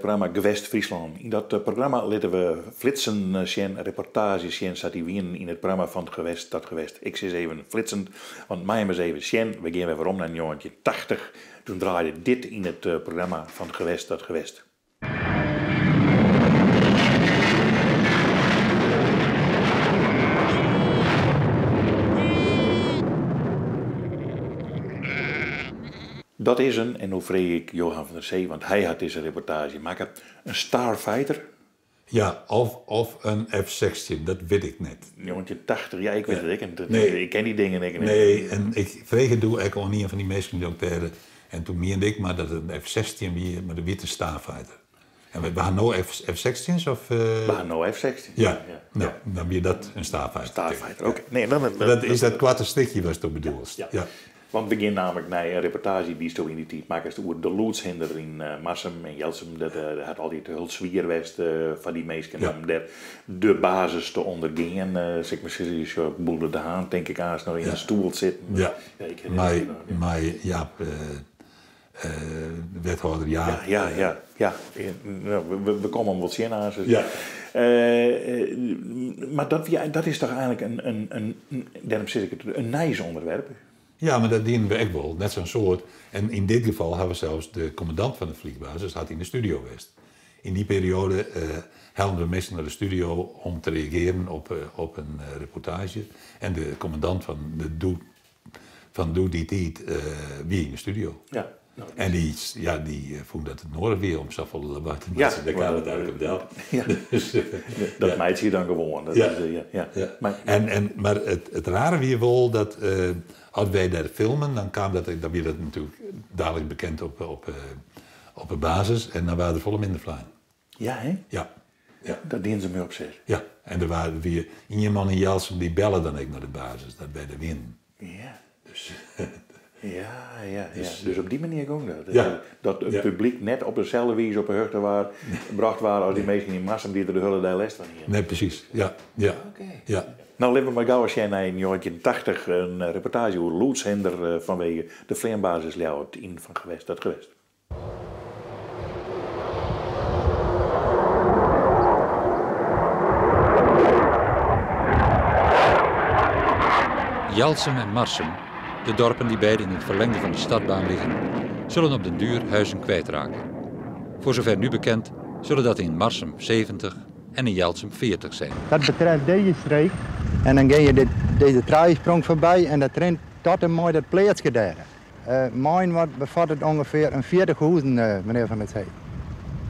programma Gewest Fryslân. Yn dat programma litte we flitsen sjen, reportaazjes sjen sa't dy wienen yn it programma fan Gewest tot Gewest. Ik sis even flitsen, want mei him ris even sjen. We gean wer werom nei 1980. Doe draaide dit yn it programma fan Gewest tot Gewest. Dat is in, en no freegje ik Johan van der Zee, want hy hat dizze reportaazje makke, in Starfighter. Ja, of, of in F-16, dat wit ik net. 1980, ja, ik wit it ek. Nee. Ik ken dy dingen ek net. Nee, en ik frege doe ek oan ien fan dy minsken dy't dêr. En doe miende ik mar dat it in F-16 wie, mar dat wie in Starfighter. En we ha no F-16's of? We ha no F-16's. Ja, no, dan wie dat in Starfighter. Starfighter, oké. Nee, dan, Dat is dat koarte stikje watsto bedoelst. Ja. Ja. Want we gean namelijk nei in reportaazje dy'tsto yn dy tiid makkest oer de lûdshinder yn Marsum en Jelsum. Dat hat altyd hiel swier west foar dy minsken om dêr de basis te ûndergean. Sil ik mar sizze, je sjogge Boele de Haan, tink ik aanst noch yn in stoel sitten. Ja. Ja, ik herinner my dat noch. Mei Jaap, wethâlder Jaap. Ja, ja, ja. Ja. We komme him wol tsjin aanst. Ja. Mar dat wie, dat is toch eigenlik in, dêrom sis ik it, in nijsûnderwerp? Ja, mar dat dienen we ek wol, net sa'n soad. En yn dit gefal hawwe we sels de kommandant fan de fleanbasis hat yn de studio west. Yn dy perioade hellen we minsken nei de studio om te reagearjen op in reportaazje. En de kommandant fan de doe, fan doe dy tiid wie yn de studio. Ja. En dy, ja, dy fûn dat it noadich wie om safolle lawaai te meitsjen. Dêr kaam it eigenlik op del. Ja. Dus, Dat ja. meitsje je dan gewoan. Dat Ja. is, ja, ja. Ja. Mar En, mar it rare wie wol dat as wy dêr filmen, dan kaam dat, dan wie dat natuerlik dalik bekend op 'e basis en dan waard der folle minder flein. Ja, hè? Ja. Ja. Dat dienen se mei opset. Ja, en der wie ien man yn Jelsum dy belle dan ek nei de basis dat wy der wienen. Ja. Dus, Ja, ja, ja. Dus, Dus op dy manier gong dat. Ja. Dat it Ja. publyk net op deselde wize op 'e hichte waard brocht waard as dy minsken yn Marsum dy't der de hiele dei lêst fan hiene. Nee, presys. Ja, ja. Oké. Ja. No, litte we mar gau ris sjen nei 1980, in reportaazje oer lûdshinder fanwege de fleanbasis Ljouwert yn Fan Gewest tot Gewest. Jelsum en Marsum, de dorpen die beide in het verlengde van de stadbaan liggen, zullen op den duur huizen kwijtraken. Voor zover nu bekend zullen dat in Marsum 70 en in Jelsum 40 zijn. Dat betreft deze streek. En dan ga je deze traaisprong voorbij en dat rent tot en mooi dat plaatsje daar. Mijn wat bevat het ongeveer een 40 huizen, meneer Van der Zee. En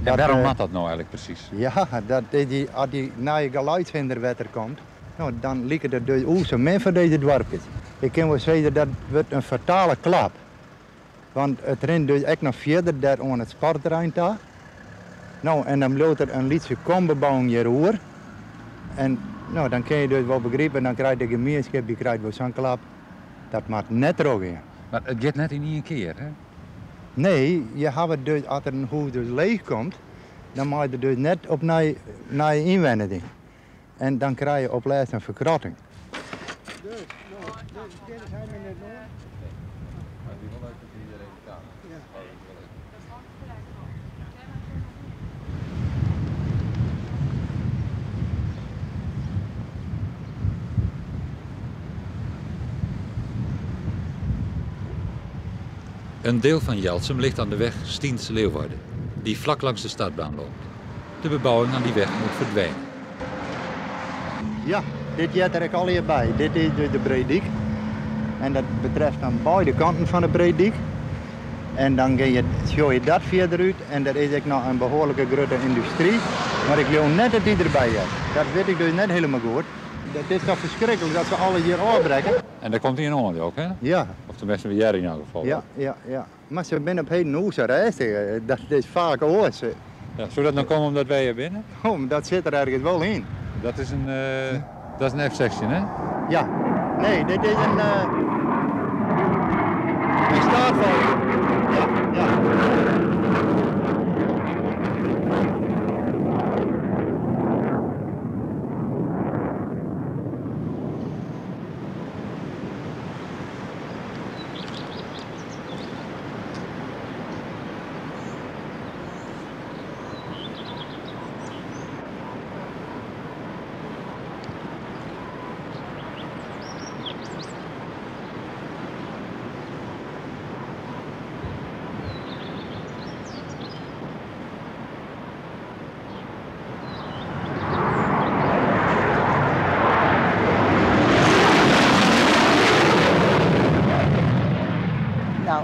Dat, waarom moet dat nou eigenlijk precies? Ja, dat die, als die nieuwe geluidshinderwet er komt, nou, dan lijkt het dus ook zo min voor deze dorpjes. Ik kan wel zeggen, dat wordt een fatale klap. Want het rent dus echt nog verder daar aan het sportterrein daar. Nou, en dan loopt er een lietse kombebouwing hier oer. En nou, dan kun je dus wel begrijpen, dan krijgt de gemeenschap, die krijgt wel zo'n klap. Dat mag net terug gaan. Maar het gaat net in één keer, hè? Nee, je hebt het dus, als er een huis dus leeg komt, dan mag je er dus net op naar je inwenner in. En dan krijg je op laatst een verkrotting. Een deel van Jelsum ligt aan de weg Stiens-Leeuwarden, die vlak langs de startbaan loopt. De bebouwing aan die weg moet verdwijnen. Ja, dit jet er ook al hierbij. Dit is dus de Breedijk. En dat betreft dan beide kanten van de Breedijk. En dan show je dat verder uit. En er is ook nog een behoorlijke grote industrie. Maar ik wil net dat die erbij is. Dat weet ik dus net helemaal goed. Dat is toch verschrikkelijk dat ze alles hier afbreken. En daar komt hij in orde ook, hè? Ja. Of tenminste, we in elk geval. Ja, ja, ja. Maar ze zijn op heden hoe ze reizen. Dat is vaak oors. Ja, zou dat nou komen omdat wij hier binnen? Oh, dat zit er ergens wel in. Dat is een F-16, hè? Ja. Nee, dit is een Starfighter. Ja, ja.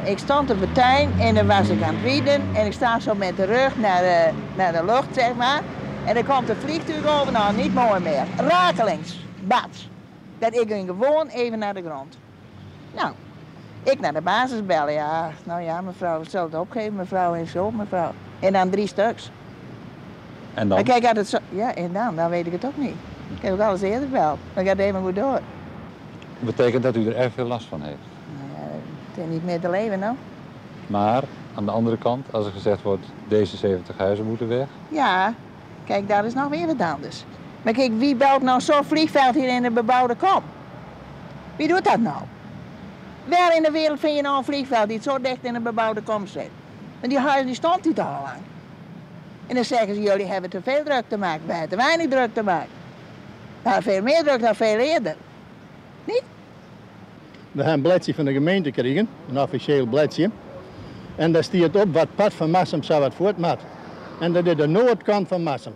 ik stond op de tuin en dan was ik aan het riden en ik sta zo met de rug naar de lucht, zeg maar. En dan komt een vliegtuig over, nou niet mooi meer. Rakelings, bats. Dat ik ging gewoon even naar de grond. Nou, ik naar de basis bellen, ja. Nou ja, mevrouw, we zullen het opgeven, mevrouw en zo, mevrouw. En dan 3 stuks. En dan? Maar kijk, had het zo, ja, en dan? Dan weet ik het ook niet. Ik heb ook alles eerder gebeld. Maar ik had even goed door. Dat betekent dat u er erg veel last van heeft? Nou ja, het is niet meer te leven, nou. Maar, aan de andere kant, als er gezegd wordt, deze 70 huizen moeten weg. Ja, kijk, daar is nog weer wat anders. Maar kijk, wie bouwt nou zo'n vliegveld hier in de bebouwde kom? Wie doet dat nou? Waar in de wereld vind je nou een vliegveld die zo dicht in de bebouwde kom zit? Want die huizen die stond hier toch al lang. En dan zeggen ze, jullie hebben te veel druk te maken. Wij hebben te weinig druk te maken. We hadden veel meer druk dan veel eerder. Niet? We hebben een bladje van de gemeente gekregen, een officieel bladje. En daar staat op wat pad van Marsum zou wat voortmaat. En dat is de noordkant van Marsum.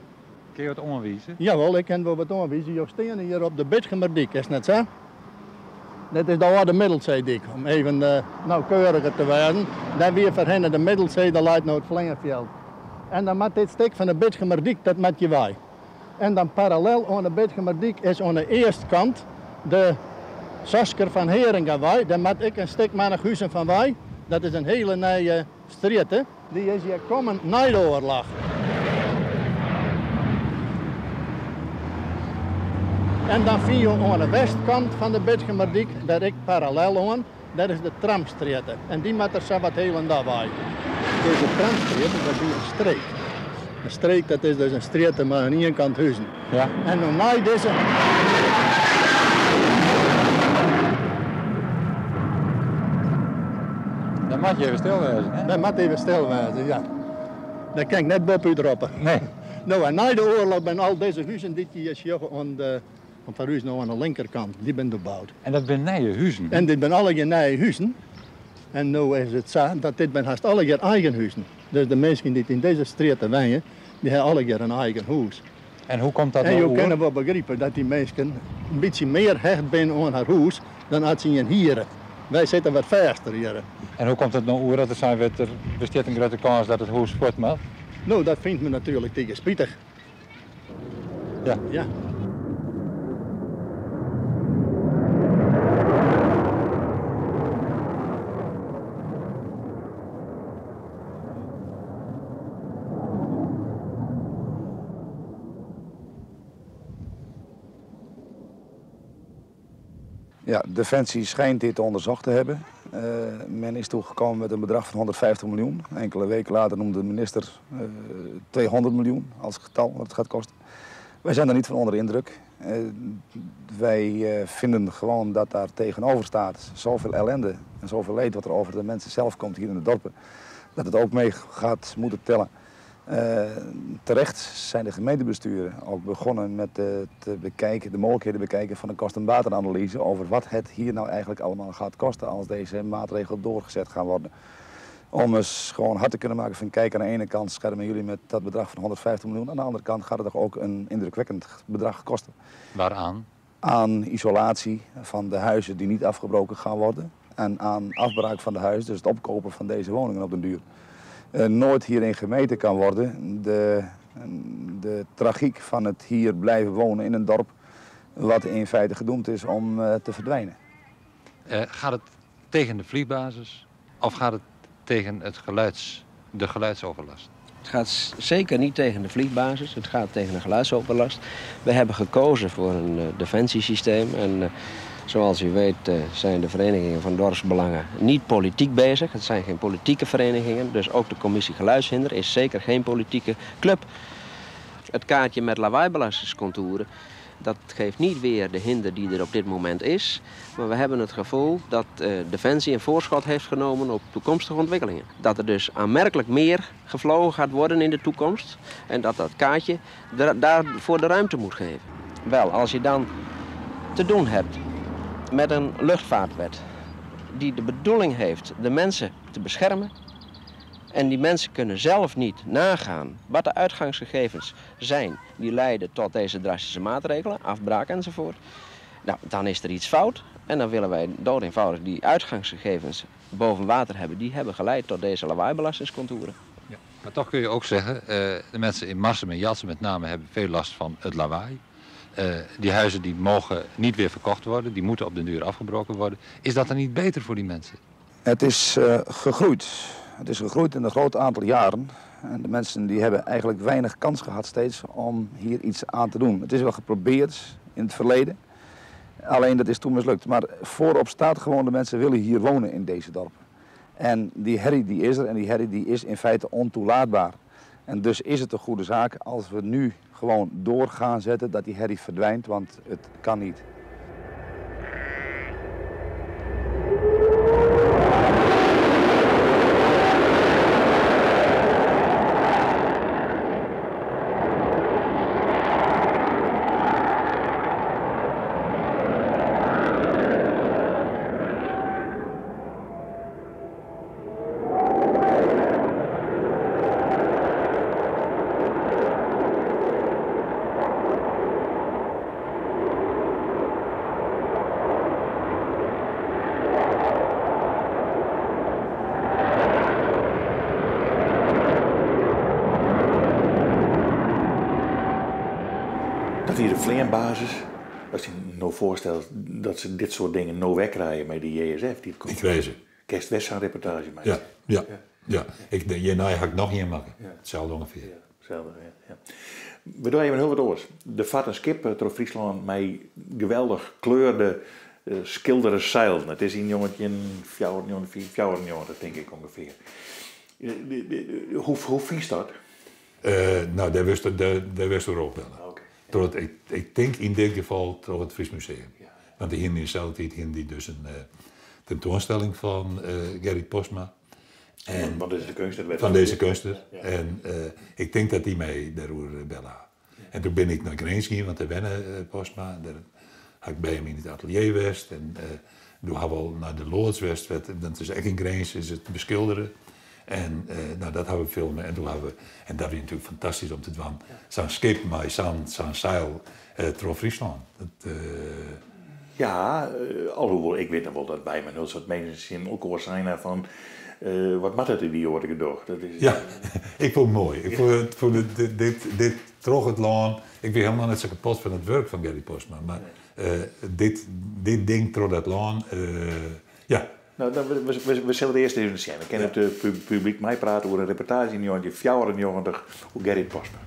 Kun je wat omwijzen? Jawel, ik kan wel wat omwijzen. Je staan hier op de Bitgumerdiek, is het net zo? Dat is de oude Middelzeedijk, om even nauwkeuriger te worden. Daar weer voor hen de Middelzee, daar leidt naar het Vlingenveld. En dan moet dit stuk van de Bitgumerdiek, dat moet je wij. En dan parallel aan de Bitgumerdiek is aan de eerste kant de Sasker van Heringawei. Daar moet ik een stuk Manighuizen van wij. Dat is een hele nieuwe straat, hè. Die is hier komen na de oorlog. En dan vind je aan de westkant van de Bitgumerdiek, daar ik parallel aan, dat is de Tramstraat. En die moet er zo wat heel en daar bij. Deze Tramstraat, dat is een streek. Een streek, dat is dus een straat maar aan één kant huizen. Ja. En dan na deze... Dan moet je even stil wezen, hè? Dan moet even stil wezen, ja. Daar kan ik net Bob uitroepen. Nee. Nou, en na de oorlog zijn al deze huizen die hier is aan de, want van huizen nou aan de linkerkant, die zijn gebouwd. En dat zijn nieuwe huizen? En dit zijn alle nieuwe huizen. En nu is het zo dat dit zijn haast alle eigen huizen. Dus de mensen die in deze straat wonen, die hebben alle een eigen huis. En hoe komt dat En nou je oer? kan wel begrijpen dat die mensen een beetje meer hecht zijn aan haar huis dan als ze in hier. Wij zitten wat vaster hier. En hoe komt het nou oer dat er zijn werd, er bestaat een grote kans dat het huis voort moet? Nou, dat vindt me natuurlijk tegen spijtig. Ja. Ja. Ja, Defensie schijnt dit onderzocht te hebben. Men is toegekomen met een bedrag van 150 miljoen. Enkele weken later noemde de minister 200 miljoen als getal wat het gaat kosten. Wij zijn daar niet van onder de indruk. Wij vinden gewoon dat daar tegenover staat zoveel ellende en zoveel leed wat er over de mensen zelf komt hier in de dorpen, dat het ook mee gaat moeten tellen. Terecht zijn de gemeentebesturen ook begonnen met te bekijken, de mogelijkheden bekijken van een kosten-batenanalyse over wat het hier nou eigenlijk allemaal gaat kosten als deze maatregelen doorgezet gaan worden. Om eens gewoon hard te kunnen maken van kijk, aan de ene kant schermen jullie met dat bedrag van 150 miljoen, aan de andere kant gaat het toch ook een indrukwekkend bedrag kosten. Waaraan? Aan isolatie van de huizen die niet afgebroken gaan worden en aan afbraak van de huizen, dus het opkopen van deze woningen op den duur. Nooit hierin gemeten kan worden de tragiek van het hier blijven wonen in een dorp wat in feite gedoemd is om te verdwijnen. Gaat het tegen de vliegbasis of gaat het tegen de geluidsoverlast? Het gaat zeker niet tegen de vliegbasis, het gaat tegen de geluidsoverlast. We hebben gekozen voor een defensiesysteem en zoals u weet zijn de verenigingen van dorpsbelangen niet politiek bezig. Het zijn geen politieke verenigingen, dus ook de commissie Geluidshinder is zeker geen politieke club. Het kaartje met lawaaibelastingscontouren, dat geeft niet weer de hinder die er op dit moment is. Maar we hebben het gevoel dat Defensie een voorschot heeft genomen op toekomstige ontwikkelingen. Dat er dus aanmerkelijk meer gevlogen gaat worden in de toekomst en dat dat kaartje daarvoor de ruimte moet geven. Wel, als je dan te doen hebt met een luchtvaartwet die de bedoeling heeft de mensen te beschermen en die mensen kunnen zelf niet nagaan wat de uitgangsgegevens zijn die leiden tot deze drastische maatregelen, afbraak enzovoort. Nou, dan is er iets fout en dan willen wij dood eenvoudig die uitgangsgegevens boven water hebben, die hebben geleid tot deze lawaaibelastingscontouren. Ja. Maar toch kun je ook zeggen, de mensen in Marsum en Jelsum met name hebben veel last van het lawaai. Die huizen die mogen niet weer verkocht worden, die moeten op den duur afgebroken worden. Is dat dan niet beter voor die mensen? Het is gegroeid. Het is gegroeid in een groot aantal jaren. En de mensen die hebben eigenlijk weinig kans gehad steeds om hier iets aan te doen. Het is wel geprobeerd in het verleden, alleen dat is toen mislukt. Maar voorop staat gewoon, de mensen willen hier wonen in deze dorpen. En die herrie die is er en die herrie die is in feite ontoelaatbaar. En dus is het een goede zaak als we nu gewoon door gaan zetten dat die herrie verdwijnt, want het kan niet. Dat hier de vleerbasis, als je nou voorstelt dat ze dit soort dingen nou wegkrijgen met die JSF. Die Ik weet ze. Kerst West een reportage maken. Ja, ja, ja. Ik, hierna ga ik nog niet maken. Ja. Hetzelfde ongeveer. Ja, hetzelfde, ja, ja. We doen even heel wat oors. De Vat en Skip door Friesland met geweldig kleurde schilderen zeilen. Het is in jongetje 94, denk ik ongeveer. Hoe vies dat? Nou, daar wist er ook wel. Okay. Door het, ik denk in dit geval door het Fries Museum. Ja. Want in dezelfde tijd hadden die dus een tentoonstelling van Gerrit Postma. En van deze kunstenaar. Van deze kunstenaar. Ja. En ik denk dat die mij daarover bellen. Ja. En toen ben ik naar Grins gegaan, want daar wennen Postma. En daar had ik bij hem in het atelier geweest. En toen hebben we al naar de loods geweest. Dat is echt in Grins, is het beschilderen. En nou, dat hebben we filmen. En, toen hebben we, en dat was natuurlijk fantastisch om te doen. Ja. Zo'n schip, maar zo'n zeil door Friesland. Dat, Ja, alhoewel ik weet nog wel dat bij me dat soort mensen in elkaar zijn van wat moet het in die oren gedoog? Dat is, ja, ik vond het mooi. Ik vond het, dit trok het land. Ik ben helemaal net zo kapot van het werk van Gerrit Postma. Maar dit ding trok dat land, ja. Nou, dan, we zullen het eerst even zien. We kennen het publiek mij praten over een reportage in 1994 over Gerrit Postma.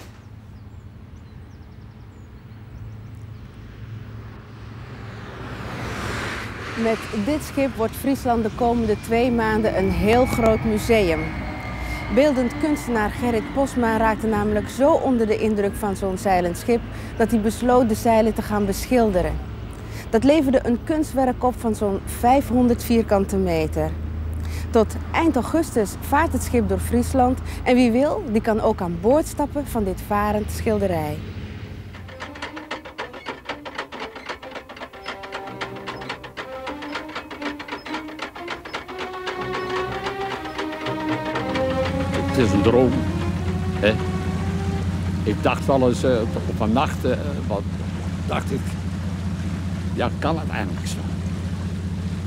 Met dit schip wordt Friesland de komende 2 maanden een heel groot museum. Beeldend kunstenaar Gerrit Postma raakte namelijk zo onder de indruk van zo'n zeilend schip dat hij besloot de zeilen te gaan beschilderen. Dat leverde een kunstwerk op van zo'n 500 vierkante meter. Tot eind augustus vaart het schip door Friesland en wie wil, die kan ook aan boord stappen van dit varend schilderij. Het is een droom. Hè? Ik dacht wel eens op een nacht, wat dacht ik, ja, kan het eigenlijk zo?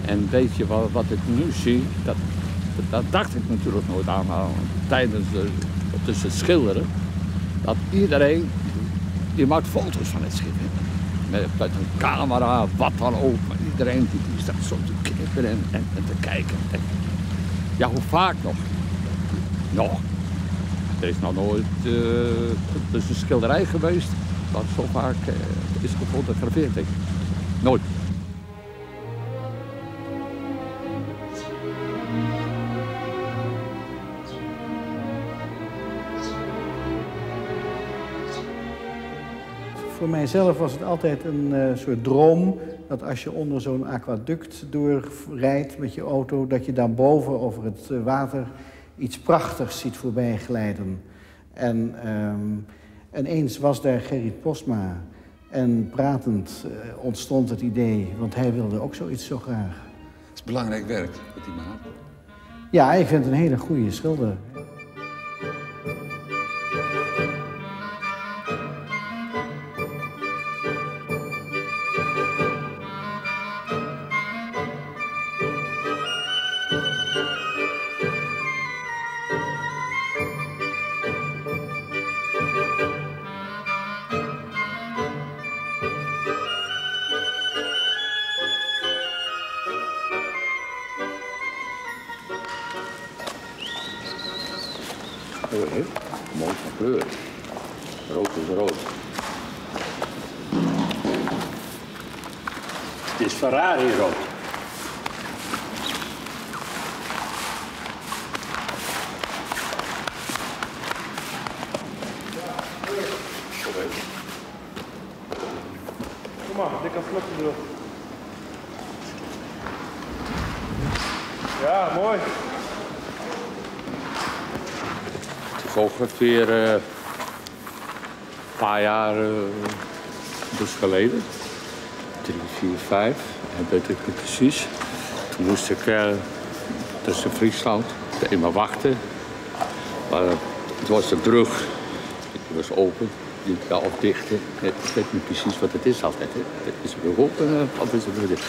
En weet je wat ik nu zie, dat dacht ik natuurlijk nooit aan, tijdens tussen het schilderen, dat iedereen, die maakt foto's van het schip. Met een camera, wat dan ook, maar iedereen die staat zo te knippen en te kijken. En, ja, hoe vaak nog? Nog. Er is nog nooit dus een schilderij geweest dat zo vaak is gefotografeerd. Nooit. Voor mijzelf was het altijd een soort droom dat als je onder zo'n aquaduct doorrijdt met je auto, dat je daarboven over het water iets prachtigs ziet voorbij glijden. En eens was daar Gerrit Postma en pratend ontstond het idee, want hij wilde ook zoiets zo graag. Het is belangrijk werk wat hij maakt. Ja, ik vind het een hele goede schilder. Hè? Mooi van kleur. Rood is rood. Het is Ferrari rood. Kom maar, dikke vlot erop. Ja, mooi. Het is ongeveer een paar jaar dus geleden. 3, 4, 5, dat weet ik niet precies. Toen moest ik tussen Friesland eenmaal wachten. Maar het was de brug, die was open, die, ja, of dicht. Ik weet niet precies wat het is altijd. Hè. Is de brug open of is de brug dicht?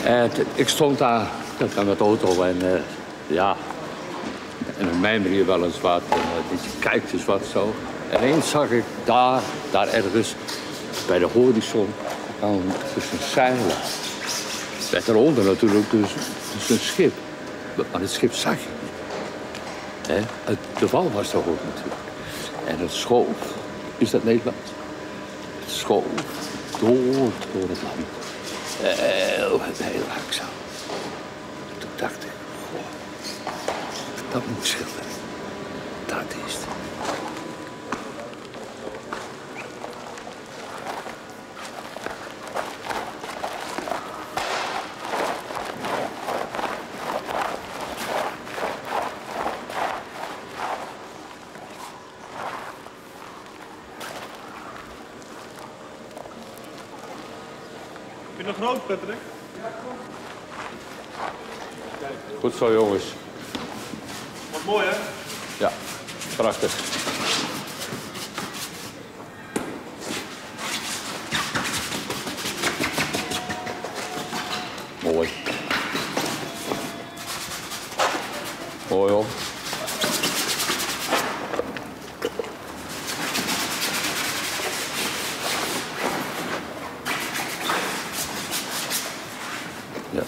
En ik stond daar met de auto en ja, en dan mijmer je wel eens wat. En je kijkt eens wat zo. En eens zag ik daar ergens bij de horizon tussen zeilen. Werd eronder natuurlijk dus een schip. Maar het schip zag je niet. Hè? De wal was daar ook natuurlijk. En het schoof, is dat Nederlands? Het schoof door het land. Heel, heel langzaam. En toen dacht ik, goh, dat moet ik schilderen. Dat is het. Vind je nog rood, Patrick? Ja, kom. Goed zo, jongens. Wat mooi, hè? Ja, prachtig. Mooi. Mooi, hoor. Ja.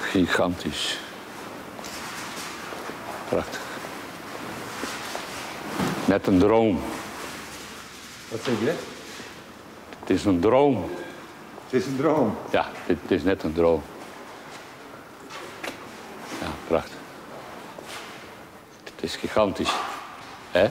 Gigantisch. Prachtig. Net een droom. Wat zeg je? Het is een droom. Het is een droom? Ja, het is net een droom. Ja, prachtig. Het is gigantisch. Hè?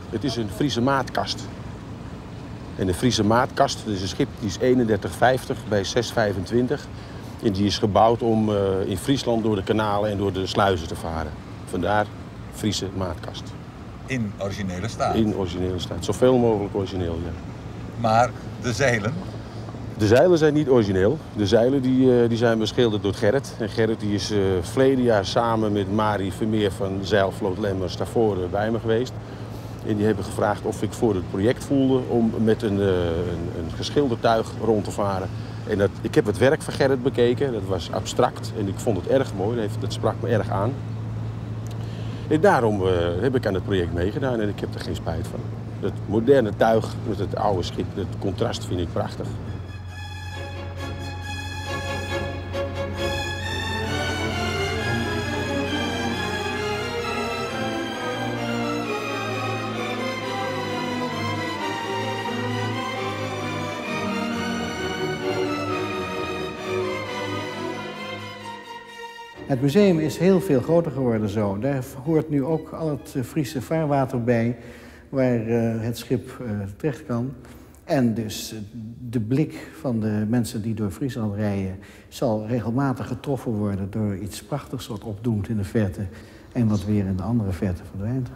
Het is een Friese maatkast. En de Friese maatkast, dat is een schip die is 31,50 bij 6,25. En die is gebouwd om in Friesland door de kanalen en door de sluizen te varen. Vandaar Friese maatkast. In originele staat? In originele staat. Zoveel mogelijk origineel, ja. Maar de zeilen? De zeilen zijn niet origineel. De zeilen die zijn beschilderd door Gerrit. En Gerrit die is verleden jaar samen met Marie Vermeer van Zeilvloot Lemmer Stavoren bij me geweest. En die hebben gevraagd of ik voor het project voelde om met een geschilderd tuig rond te varen. En ik heb het werk van Gerrit bekeken. Dat was abstract en ik vond het erg mooi. Dat sprak me erg aan. En daarom heb ik aan het project meegedaan en ik heb er geen spijt van. Het moderne tuig met het oude schip, het contrast vind ik prachtig. Het museum is heel veel groter geworden zo. Daar hoort nu ook al het Friese vaarwater bij, waar het schip terecht kan. En dus de blik van de mensen die door Friesland rijden zal regelmatig getroffen worden door iets prachtigs wat opdoemt in de verte en wat weer in de andere verte verdwijnt.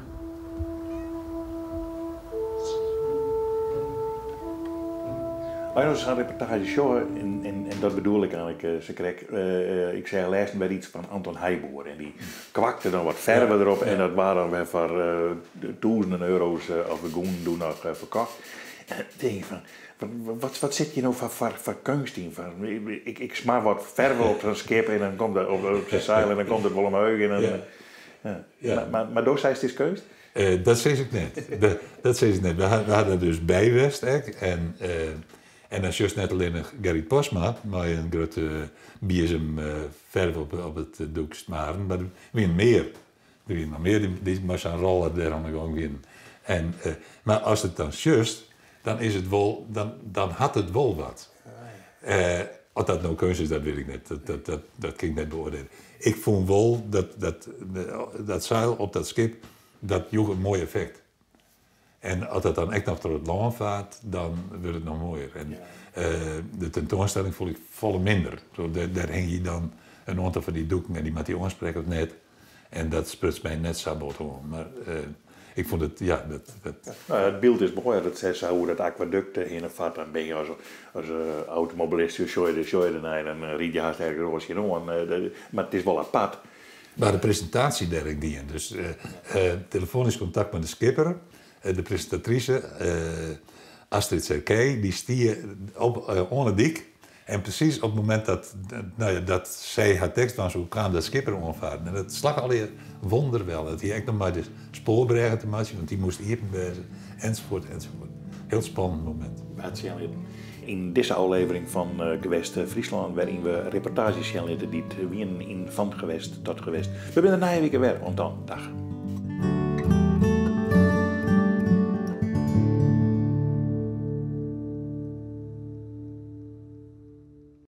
As je sa'n reportaazje sjogge, en dat bedoel ik eigenlik sakrekt, ik seach lêsten wer iets fan Anton Heyboer en dy kwakte dan wat ferve derop en dat waard dan wer foar tûzenen euro's of gûnen doe noch ferkocht. En dan tink ik fan, wat sit hjir no foar keunst yn? Fan, ik smar wat ferve op sa'n skip en dan komt dat op sa'n seil en dan komt it wol omheech. En dan, ja. Mar do seist it is keunst? Dat sis ik net. Dat sis ik net. We ha der dus by west ek. En dan sjochst net allinnich Gerrit Postma mei in grutte biezem ferve op it doek smaren, mar der wienen mear. Der wienen noch mear dy't mei sa'n roller dêr oan de gong wienen. En, mar ast it dan sjochst, dan is it wol, dan hat it wol wat. Oft dat no keunst is, dat wit ik net. Dat kin ik net beoardielje. Ik fûn wol dat dat seil op dat skip, dat joech in moai effekt. En as dat dan ek noch troch it lân fart, dan wurdt it noch moaier. En de tentoanstelling fûn ik folle minder. Dêr hingje dan in oantal fan dy doeken en dy moatte dy oansprekke of net. En dat spruts my net sa bot oan. Mar ik fûn it, ja, dat... No ja, it byld is moai, as it sa oer dat akwadukt hinne fart, dan binne je as automobilist, sjogge je dernei, dan ride je hast ergens oars tsjinoan. Mar it is wol apart. Mar de presintaasje dêr ek dien. Dus telefoanysk kontakt mei de skipper, de presintatrise Astrid Serkey, dy stie op, oan 'e dyk. En presys op it momint dat, no ja, dat sy har tekst dwaan soe, kaam dat skip oanfaren. En dat slagge allegear wonderwel. Dat hie ek noch mei de spoarbrêge te meitsjen, want dy moast iepen wêze, ensafuort, ensafuort. Hiel spannend momint. Wa't sjen lit. Yn dizze ôflevering fan Gewest Fryslân, wêryn we reportaazjes sjen litte dy't wienen yn Fan Gewest tot Gewest. We binne der nije wike wer. Oant dan. Dag.